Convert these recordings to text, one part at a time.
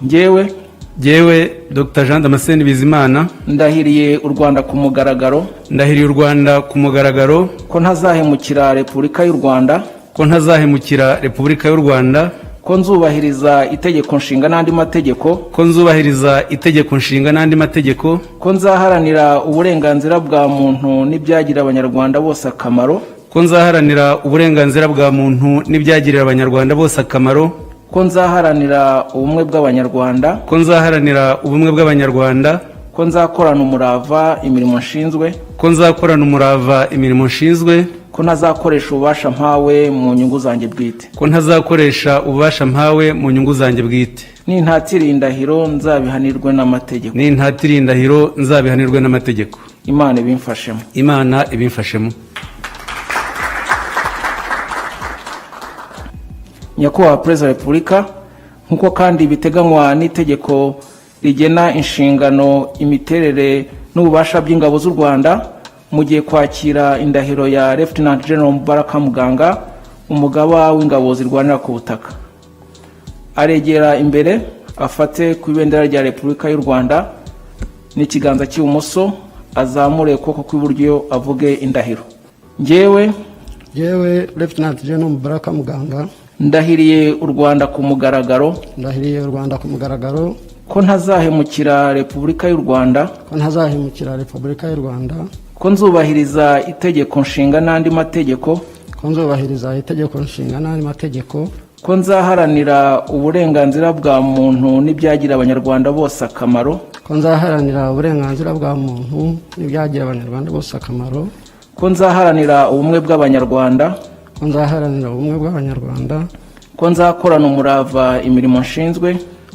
Njyewe, Jyewe Dr Jean Damascene Bizimana, ndahiriye u Rwanda ku mugaragaro, ndahiriye u Rwanda ku mugaragaro, ko ntazahemukira Repubulika y'u Rwanda, ko ntazahemukira Repubulika y'u Rwanda, ko nzubahiriza Itegeko Nshinga n'andi mategeko, ko nzubahiriza Itegeko Nshinga n'andi mategeko, ko nzaharanira uburenganzira bwa muntu n'ibyagirira Abanyarwanda bose akamaro, ko nzaharanira uburenganzira bwa muntu n'ibyagirira Abanyarwanda bose akamaro, ko nzaharanira ubumwe bw'Abanyarwanda, ko nzaharanira ubumwe bw'Abanyarwanda, ko nzakorana umurava imirimo nshinzwe, ko nzakorana umurava imirimo nshinzwe, ko ntazakoresha ububasha mpawe mu nyungu zanjye bwite, ko ntazakoresha ububasha mpawe mu nyungu zanjye bwite, nintatira indahiro nzabihanirwe n'amategeko. Nintatira indahiro nzabihanirwe n'amategeko. Imana ibimfashemo. Imana ibimfashemo. Nyakubahwa Perezida wa Repubulika, nk'uko kandi biteganywa n'itegeko rigena inshingano, imiterere n'ububasha by'ingabo z'u Rwanda, mu gihe kwakira indahiro ya Lieutenant General Mubaraka Muganga, umugaba w'ingabo zirwanira ku butaka. Aregera imbere, afate ku ibendera rya Repubulika y'u Rwanda n'ikiganza cy'ibumoso, azamure ukuboko kw'iburyo, avuge indahiro. Njyewe, Yewe Lieutenant General Mubaraka Muganga, ndahiriye u Rwanda ku mugaragaro, ndahiriye u Rwanda ku mugaragaro, ko ntazahemukira Repubulika y'u Rwanda, ko ntazahemukira Repubulika y'u Rwanda, ko nzubahiriza Itegeko Nshinga n'andi mategeko, ko nzubahiriza Itegeko Nshinga n'andi mategeko, ko nzaharanira uburenganzira bwa muntu n'ibyagirira Abanyarwanda bose akamaro, ko nzaharanira uburenganzira bwa muntu n'ibyagirira Abanyarwanda bose akamaro, ko nzaharanira ubumwe bw'Abanyarwanda, ko nzaharanira ubumwe bw'Abanyarwanda, ko nzakorana umurava imirimo nshinzwe,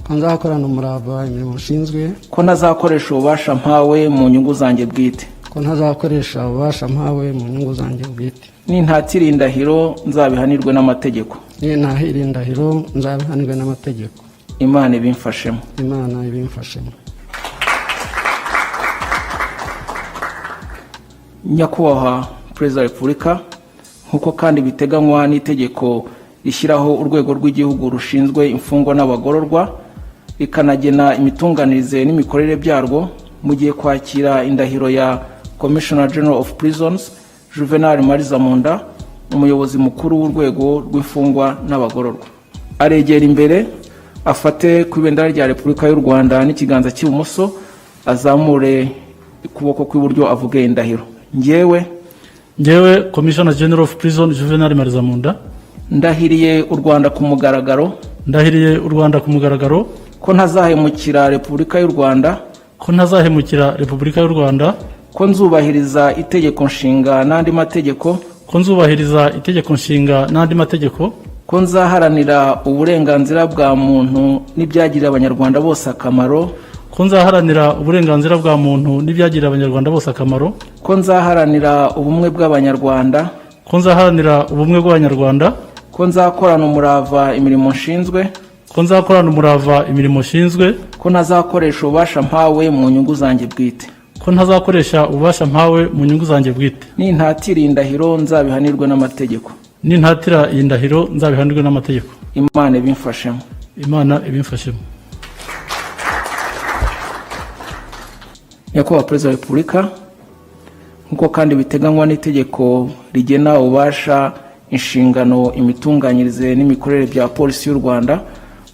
ko nzakorana umurava imirimo nshinzwe, ko ntazakoresha ububasha mpawe mu nyungu zanjye bwite, ko ntazakoresha ububasha mpawe mu nyungu zanjye bwite, nintatira indahiro nzabihanirwe n'amategeko. Nintatira indahiro nzabihanirwe n'amategeko. Imana ibimfashemo. Imana ibimfashemo. Nyakubahwa Perezida wa Repubulika, nk'uko kandi biteganywa n'itegeko rishyiraho Urwego rw'Igihugu rushinzwe Imfungwa n'Abagororwa, rikanagena imitunganirize n'imikorere byarwo, mu gihe kwakira indahiro ya Commissioner General of Prisons Juvenal Marizamunda, umuyobozi mukuru w'Urwego rw'Imfungwa n'Abagororwa. Aregera imbere, afate ku ibendera rya Repubulika y'u Rwanda n'ikiganza cy'ibumoso, azamure ukuboko kw'iburyo, avuge indahiro. Njyewe, Ngewe Commissioner General of Prison Juvenal Marizamunda, ndahiriye u Rwanda ku mugaragaro, ndahiriye u Rwanda ku mugaragaro, ko ntazahemukira Repubulika y'u Rwanda, ko ntazahemukira Repubulika y'u Rwanda, ko nzubahiriza Itegeko Nshinga n'andi mategeko, ko nzubahiriza Itegeko Nshinga n'andi mategeko, ko nzaharanira uburenganzira bwa muntu n'ibyagirira Abanyarwanda bose akamaro, ko nzaharanira uburenganzira bwa muntu n'ibyagirira Abanyarwanda bose akamaro, ko nzaharanira ubumwe bw'Abanyarwanda, ko nzaharanira ubumwe bw'Abanyarwanda, ko nzakorana umurava imirimo nshinzwe, ko nzakorana umurava imirimo nshinzwe, ko ntazakoresha ububasha mpawe mu nyungu zanjye bwite, ko ntazakoresha ububasha mpawe mu nyungu zanjye bwite, nintatira indahiro nzabihanirwe n'amategeko. Nintatira iyi ndahiro nzabihanirwe n'amategeko. Imana ibimfashemo. Imana ibimfashemo. Nyakubahwa Perezida wa Repubulika, nk'uko kandi biteganywa n'itegeko rigena ububasha, inshingano, imitunganyirize n'imikorere bya Polisi y'u Rwanda,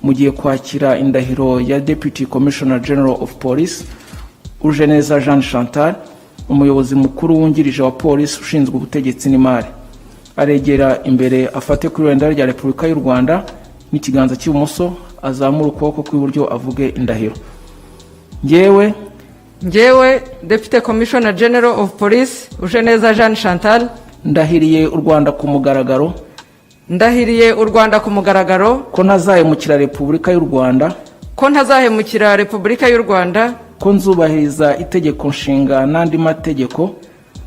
mu gihe kwakira indahiro ya Deputy Commissioner General of Police Ujeneza Jeanne Chantal, umuyobozi mukuru wungirije wa polisi ushinzwe ubutegetsi n'imari. Aregera imbere, afate kuri ibendera rya Repubulika y'u Rwanda n'ikiganza cy'ibumoso, azamure ukuboko kw'iburyo, avuge indahiro. Njyewe, Ngewe Deputy Commissioner General of Police Ujeneza Jeanne Chantal, ndahiriye u Rwanda ku mugaragaro, ndahiriye u Rwanda ku mugaragaro, ko ntazahemukira Repubulika y'u Rwanda, ko ntazahemukira Repubulika y'u Rwanda, ko nzubahiriza Itegeko Nshinga n'andi mategeko,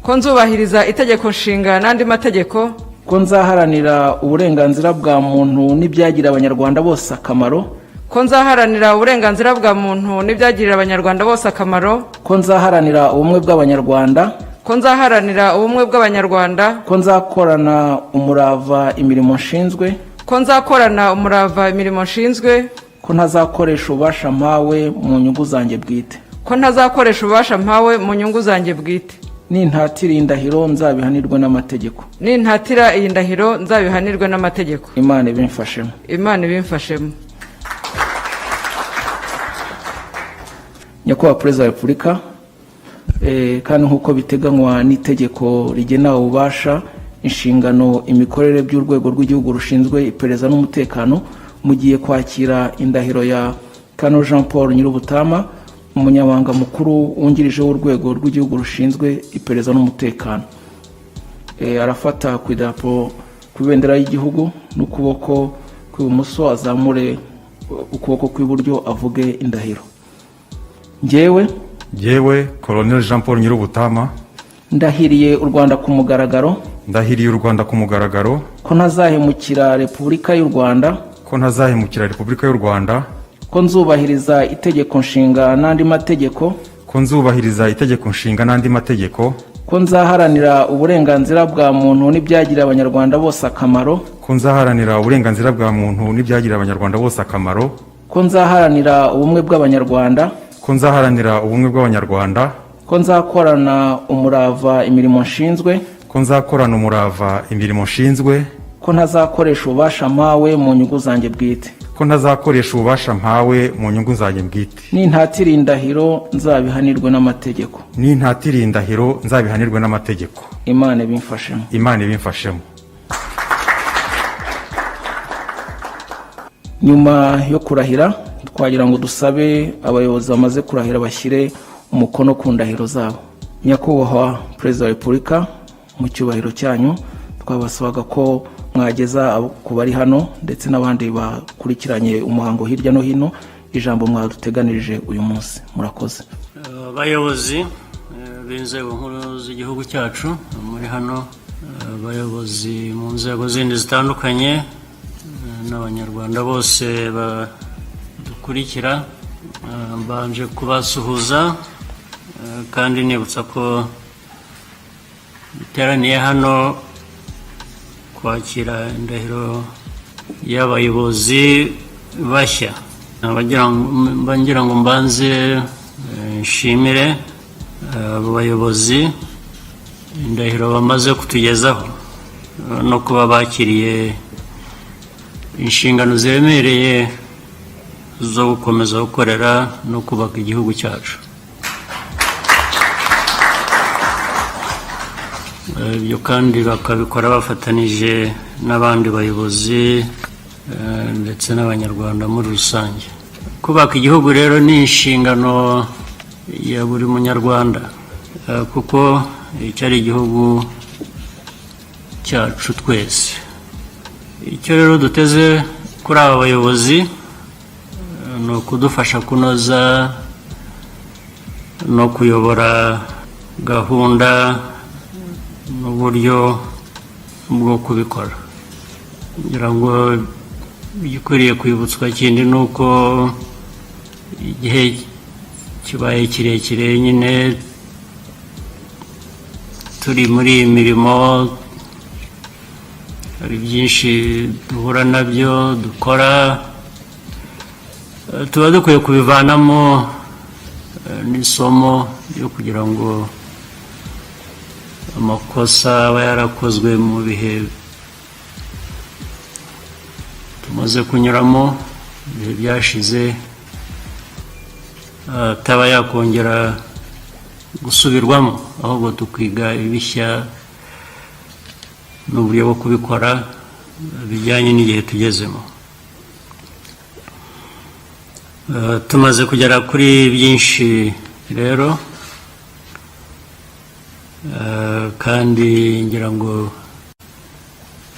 ko nzubahiriza Itegeko Nshinga n'andi mategeko, ko nzaharanira uburenganzira bwa muntu n'ibyagirira Abanyarwanda bose akamaro, ko nzaharanira uburenganzira bwa muntu n'ibyagirira Abanyarwanda bose akamaro, ko nzaharanira ubumwe bw'Abanyarwanda, ko nzaharanira ubumwe bw'Abanyarwanda, ko nzakorana umurava imirimo nshinzwe, ko nzakorana umurava imirimo nshinzwe, ko Ko ntazakoresha ububasha mpawe mu nyungu zanjye bwite. Ko ntazakoresha ububasha mpawe mu nyungu zanjye bwite. Nintatira iyi ndahiro, nzabihanirwe n'amategeko. Nintatira iyi ndahiro, nzabihanirwe n'amategeko. Imana ibimfashemo. Imana ibimfashemo. Nyakubahwa Perezida wa Repubulika, kandi nk'uko biteganywa n'itegeko rigena ububasha, inshingano, imikorere by'Urwego rw'Igihugu rushinzwe Iperereza n'Umutekano, mugiye kwakira indahiro ya Colonel Jean Paul Nyirubutama, Umunyamabanga Mukuru Wungirije w'Urwego rw'Igihugu rushinzwe Iperereza n'Umutekano. Arafata ku idarapo, ku ibendera y'igihugu n'ukuboko kw'ibumoso, azamure ukuboko kw'iburyo, avuge indahiro. Njyewe, Yewe Colonel Jean Paul Nyirubutama, ndahiriye u Rwanda ku mugaragaro, ndahiriye u Rwanda ku mugaragaro, ko ntazahemukira Repubulika y'u Rwanda, ko ntazahemukira Repubulika y'u Rwanda, ko nzubahiriza Itegeko Nshinga n'andi mategeko, ko nzubahiriza Itegeko Nshinga n'andi mategeko, ko nzaharanira uburenganzira bwa muntu n'ibyagirira Abanyarwanda bose akamaro, ko nzaharanira uburenganzira bwa muntu n'ibyagirira Abanyarwanda bose akamaro, ko nzaharanira ubumwe bw'Abanyarwanda, ko nzaharanira ubumwe bw'Abanyarwanda, ko nzakorana umurava imirimo nshinzwe, ko nzakorana umurava imirimo nshinzwe, ko ntazakoresha ububasha mpawe mu nyungu zanjye bwite. Ko ntazakoresha ububasha mpawe mu nyungu zanjye bwite. Nintatira indahiro, nzabihanirwe n'amategeko. Nintatira indahiro, nzabihanirwe n'amategeko. Imana ibimfashemo. Imana ibimfashemo. Nyuma yo kurahira, twagira ngo dusabe abayobozi bamaze kurahira bashyire umukono ku ndahiro zabo. Nyakubahwa Perezida wa Repubulika, mu cyubahiro cyanyu twabasabaga ko mwageza ku bari hano ndetse n'abandi bakurikiranye umuhango hirya no hino ijambo mwaduteganirije uyu munsi. Murakoze. Abayobozi b'inzego nkuru z'igihugu cyacu muri hano, abayobozi mu nzego zindi zitandukanye, n'Abanyarwanda bose badukurikira, mbanje kubasuhuza, kandi nibutsa ko duteraniye hano kwakira indahiro y'abayobozi bashya. Ngira ngo mbanze nshimire abo bayobozi indahiro bamaze kutugezaho, no kuba bakiriye inshingano ziremereye zo gukomeza gukorera no kubaka igihugu cyacu. Ibyo kandi bakabikora bafatanije n'abandi bayobozi, ndetse n'Abanyarwanda muri rusange. Kubaka igihugu rero ni inshingano ya buri Munyarwanda, kuko icyo ari igihugu cyacu twese. Icyo rero duteze kuri aba bayobozi ni ukudufasha kunoza no kuyobora gahunda n'uburyo bwo kubikora. Ngira ngo igikwiriye kwibutswa kindi ni uko igihe kibaye kirekire nyine turi muri iyi mirimo, hari byinshi duhura nabyo dukora, tuba dukwiye kubivanamo n'isomo ryo kugira ngo amakosa aba yarakozwe mu bihe tumaze kunyuramo, ibihe byashize, ataba yakongera gusubirwamo, ahubwo tukiga ibishya n'uburyo bwo kubikora bijyanye n'igihe tugezemo. Tumaze kugera kuri byinshi rero, kandi ngira ngo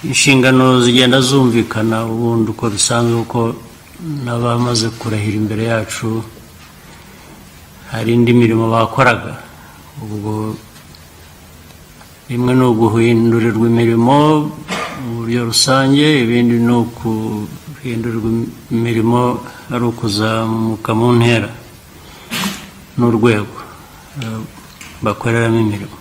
inshingano zigenda zumvikana ubundi uko bisanzwe, uko n'abamaze kurahira imbere yacu hari indi mirimo bakoraga. Ubwo rimwe ni uguhindurirwa imirimo mu buryo rusange, ibindi ni ukuhindurirwa imirimo ari ukuzamuka mu ntera n'urwego bakoreramo imirimo.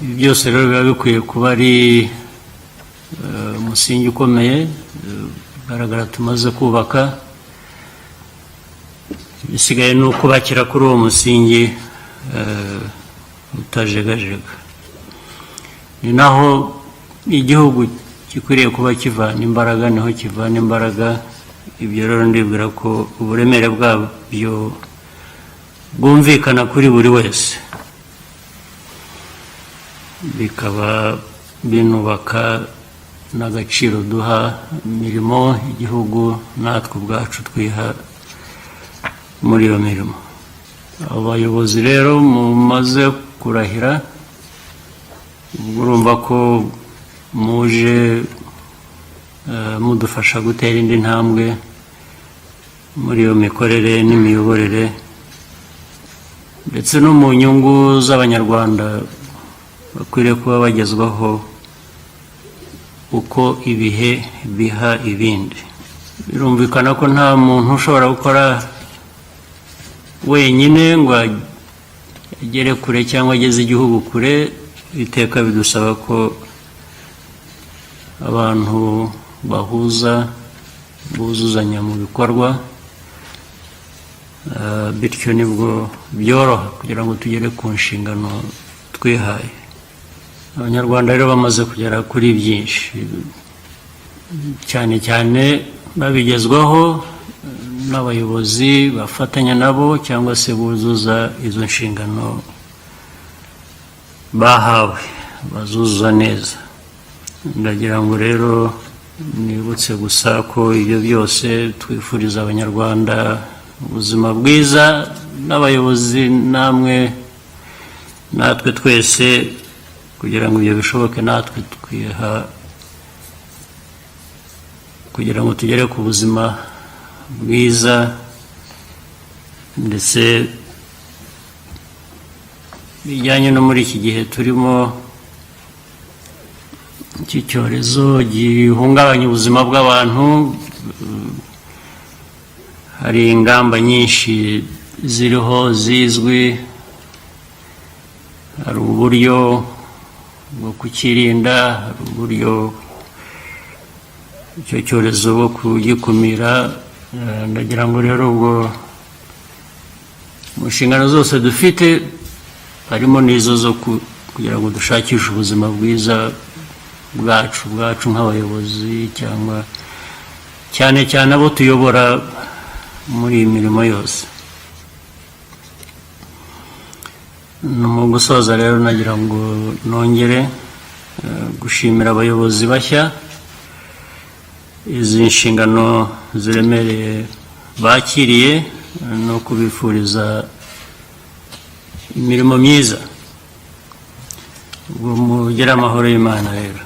Ibi byose rero biba bikwiye kuba ari umusingi ukomeye ugaragara tumaze kubaka. Ibisigaye ni ukubakira kuri uwo musingi utajegajega. Ni naho igihugu gikwiriye kuba kivana imbaraga, niho kivana imbaraga. Ibyo rero ndibwira ko uburemere bwabyo bwumvikana kuri buri wese, bikaba binubaka n'agaciro duha imirimo igihugu natwe ubwacu twiha muri iyo mirimo. Abo bayobozi rero mumaze kurahira, ubwo urumva ko muje mudufasha gutera indi ntambwe muri iyo mikorere n'imiyoborere, ndetse no mu nyungu z'Abanyarwanda bakwiriye kuba bagezwaho uko ibihe biha ibindi. Birumvikana ko nta muntu ushobora gukora wenyine ngo agere kure cyangwa ageze igihugu kure. Iteka bidusaba ko abantu bahuza, buzuzanya mu bikorwa, bityo nibwo byoroha kugira ngo tugere ku nshingano twihaye. Abanyarwanda rero bamaze kugera kuri byinshi, cyane cyane babigezwaho n'abayobozi bafatanya nabo cyangwa se buzuza izo nshingano bahawe, bazuzuza neza. Ndagira ngo rero nibutse gusa ko ibyo byose twifuriza Abanyarwanda ubuzima bwiza, n'abayobozi namwe natwe twese, kugira ngo ibyo bishoboke, natwe twiha kugira ngo tugere ku buzima bwiza, ndetse bijyanye no muri iki gihe turimo iki cyorezo gihungabanya ubuzima bw'abantu. Hari ingamba nyinshi ziriho zizwi, hari uburyo bwo kukirinda, hari uburyo icyo cyorezo bwo kugikumira. Ndagira ngo rero ubwo mu nshingano zose dufite harimo n'izo zo kugira ngo dushakishe ubuzima bwiza bwacu nk'abayobozi, cyangwa cyane cyane abo tuyobora muri iyi mirimo yose. Mu gusoza rero, nagira ngo nongere gushimira abayobozi bashya izi nshingano ziremereye bakiriye, no kubifuriza imirimo myiza. Ubwo mugire amahoro y'Imana rero.